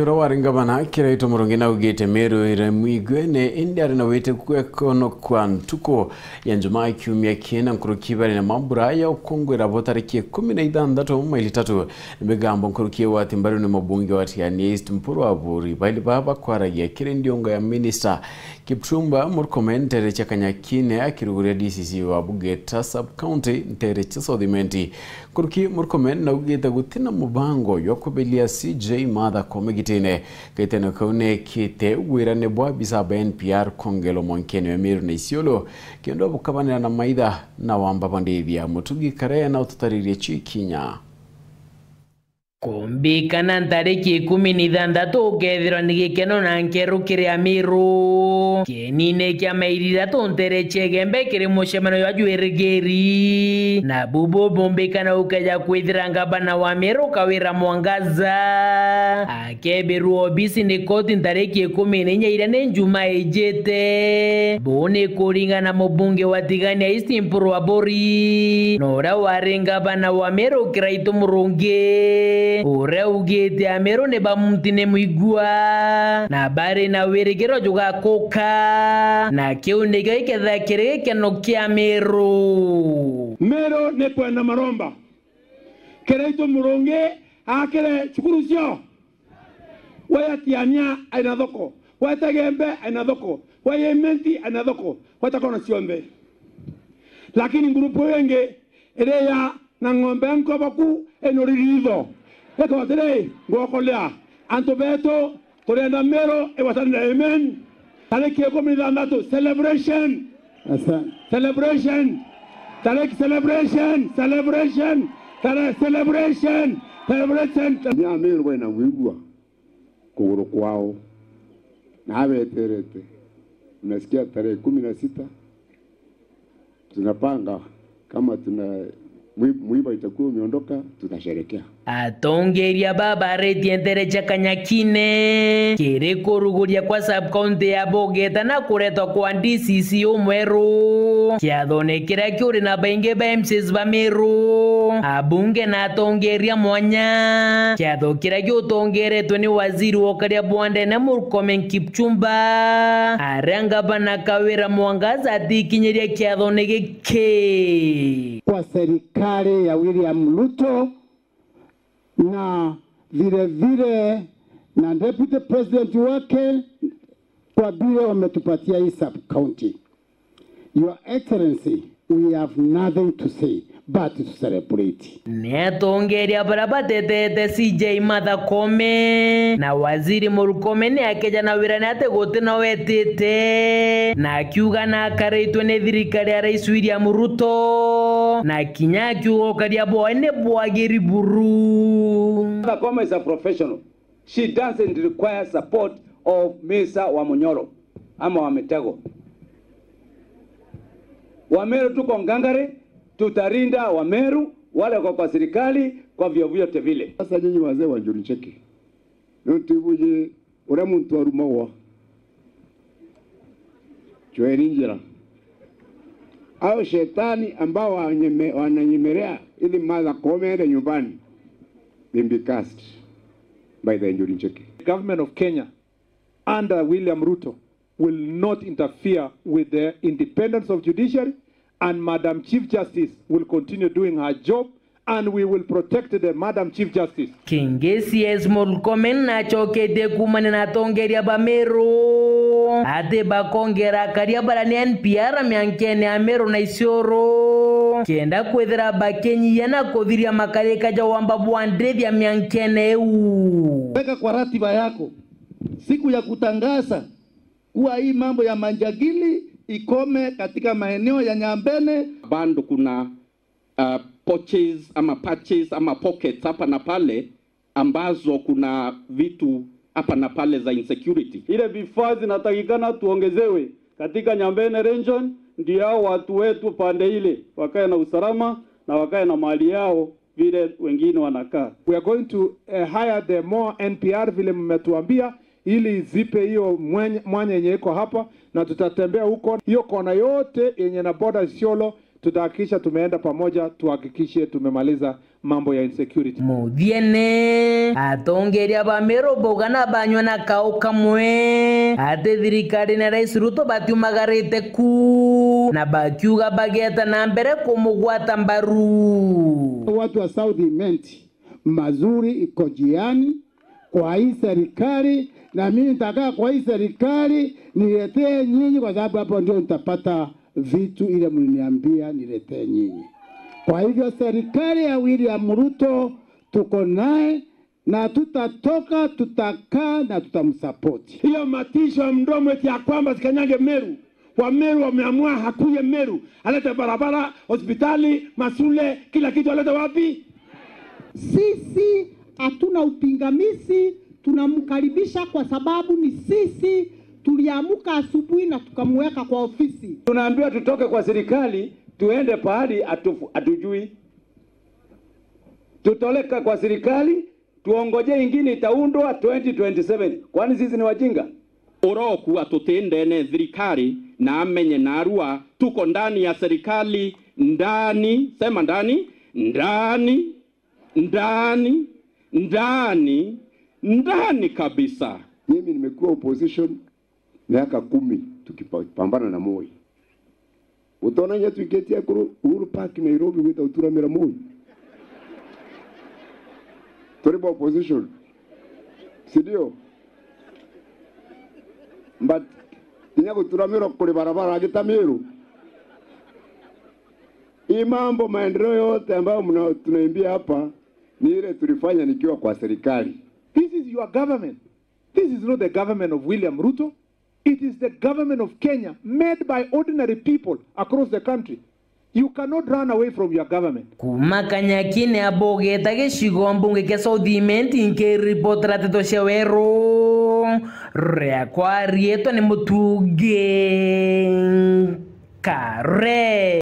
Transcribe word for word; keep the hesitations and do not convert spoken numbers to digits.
Uria wari ngavana Kiraitu Murungi naugite Meru iri mwigwene, indi ari na witiku ekonokwa ntuku ya Njumaa kiumia kina nkuruki bari na mambura ya ukungwira bo tariki ikumi na ithanthatu mweri tatu. Migambo nkuruki wa ati mbaru ni mubunge wa Tigania East Mpuru Aburi bali baba bakwaragia kiri ndiunga ya minista Kipchumba Murkomen ntere cia Kanyakine akiruguria D C C wa Bugeta sub county ntere cia South Imenti. Nkuruki Murkomen naugite gutina mubango jwa kubiria C J Martha Koome gitine. Gitene kau neekite wirane bwa abisa ba N P R kongelwa mwankene wa Meru na Isiolo, kenda bukabanira na maitha na wamba bandithia. Mutugi Karea na ututaririe cikinya. Kumbikana ntariki ikumi na ithanthatu ukethirwa ni gikeno na nkeru kiri Amiru. Kienine kia mairi ithatu ntere cia Igembe kiri mucemanio jwa Jwirigiri. Na bubu bumbikana ukeja kwithira ngabana wa Meru Kawira Mwangaza akebirwa obisi ni koti ntariki ikumi na inya iria ni Njumaa ijite. Buu ni kuringana na mubunge wa Tigania East Mpuru Aburi, na uria wari ngavana wa Meru Kiraitu Murungi, uria ugite Ameru ni bamuntine mwigua na bari na wirigiro jugakuka, na kiu nikio gikethira kiri gikeno kia Meru. Meru ni kwenda maromba. Kiraitu Murungi akire cukuru cio. Waya Tiania aina thoko, waya Tegembe aina thoko, waya Imenti aina thoko, waya Takona cionthe. Lakini ngurupu iyo ingi iriya na ng'ombe ya nkoboku inuri ritho. Iko atiri, ngokolea antu betu, turenda Meru igwatanire. Amen. Tariki ikumi na ithanthatu, celebration. Asante. Celebration. Tariki celebration, celebration. Tare celebration, celebration. Ni Ameru bena gwigua kuguru kwao. Na abeterete. Unasikia tarehe kumi na sita. Tunapanga kama tuna mwi-, mwiba itakuwa umeondoka, tutasherekea. Atongeria babaritie ntere cia Kanyakine kiri kuruguria kwa sub county ya Bugeta na kuretwa kwa D C C umweru. Kiathone kiria kiuri na baingi ba M Cs ba Meru, abunge na atongeria mwanya. Kiatho kiria giutongeretwe ni waziri wa ukaria bwa ndene Murkomen Kipchumba, aria ngavana Kawira Mwangaza atikinyirie kiathone giki. Kwa serikali ya William Ruto na vile vile na deputy president wake kwa vile wametupatia hii sub county. Your Excellency, we have nothing to say but to celebrate. Ni atongeria baria batetete C J Martha Koome na waziri Murkomen ni akeja na wirane ati guti na wetite, na akiuga na akaritwe ni thirikari ya Rais William Ruto, na kinya akiuga ukaria bwawe ni bwagiri buru. Martha Koome is a professional. She doesn't require support of Mister Wamunyoro ama wa Mitego. Wameru tuko ngangari, tutarinda Wameru wale wako kwa serikali kwa vyovyote vile. Sasa nyinyi wazee wa Njuri Ncheke, nontu ibuje uria muntu arumagwa, cweri njira. Au shetani ambao wanyeme-, wananyemelea ili Martha Koome aende nyumbani, they be cast by the Njuri Ncheke. Government of Kenya under William Ruto will not interfere with the independence of judiciary, and Madam Chief Justice will continue doing her job, and we will protect the Madam Chief Justice. Kingi C S Murkomen nacoketie kuumania na atongeria ba Meru ati bakongera akaria baria ni N P R miankene ya Meru na Isiolo, kenda kwithira bakinyia na kuthiria makarika ja wamba bwa ndithia miankene iu. Weka kwa ratiba yako siku ya kutangaza kuwa hii mambo ya manjagili ikome katika maeneo ya Nyambene. Bado kuna, uh, pouches ama patches ama pockets hapa na pale ambazo kuna vitu hapa na pale za insecurity. Ile vifaa zinatakikana tuongezewe katika Nyambene region, ndio hao watu wetu pande ile wakae na usalama na wakae na mali yao vile wengine wanakaa. We are going to, eh, hire the more N P R vile mmetuambia, ili zipe hiyo mwenye-, mwanya yenye iko hapa, na tutatembea huko. Hiyo kona yote yenye na border Isiolo, tutahakikisha tumeenda pamoja, tuhakikishe tumemaliza mambo ya insecurity. Muthiene, atongeria ba Meru bauga na banywa na kau kamwe ati thirikari na Rais Ruto batiumagarite ku, na bakiuga bageta na mbere kumugwata mbaru. Watu wa South Imenti, mazuri iko njiani kwa hii serikali, na mimi nitakaa kwa hii serikali niletee nyinyi, kwa sababu hapo ndio nitapata vitu ile mliniambia niletee nyinyi. Kwa hivyo serikali ya William Ruto tuko naye na tutatoka, tutakaa na tutamsupport. Hiyo matisho ya mdomo eti ya kwamba sikanyange Meru, Wameru wameamua hakuje Meru, alete barabara, hospitali, masule, kila kitu alete wapi? Sisi hatuna upingamizi, tunamkaribisha kwa sababu ni sisi tuliamka asubuhi na tukamweka kwa ofisi. Tunaambiwa tutoke kwa serikali, tuende pahali hatu-, hatujui. Tutoleka kwa serikali, tuongoje ingine itaundwa twenty twenty-seven. Kwani sisi ni wajinga? Urokua tuti ndene thirikari na amenye narua tuko ndani ya serikali, ndani, sema ndani, ndani, ndani, ndani, ndani kabisa. Mimi nimekuwa opposition miaka kumi tukipambana na Moi. Utona inya twikitie kuru Uhuru Park Nairobi gwita uturamira Moi. Turi ba opposition. Si ndio? But inya guturamira kuri barabara agitamiru. Hii mambo maendeleo yote ambayo mna-, tunaimbia hapa ni ile tulifanya nikiwa kwa serikali. This is your government. This is not the government of William Ruto. It is the government of Kenya made by ordinary people across the country. You cannot run away from your government. Kuma Kanyakine abogeta gicigo mbunge kia South Imenti, nkiripotera nteto cia weru, riakwa riitwa ni Mutungi Kare.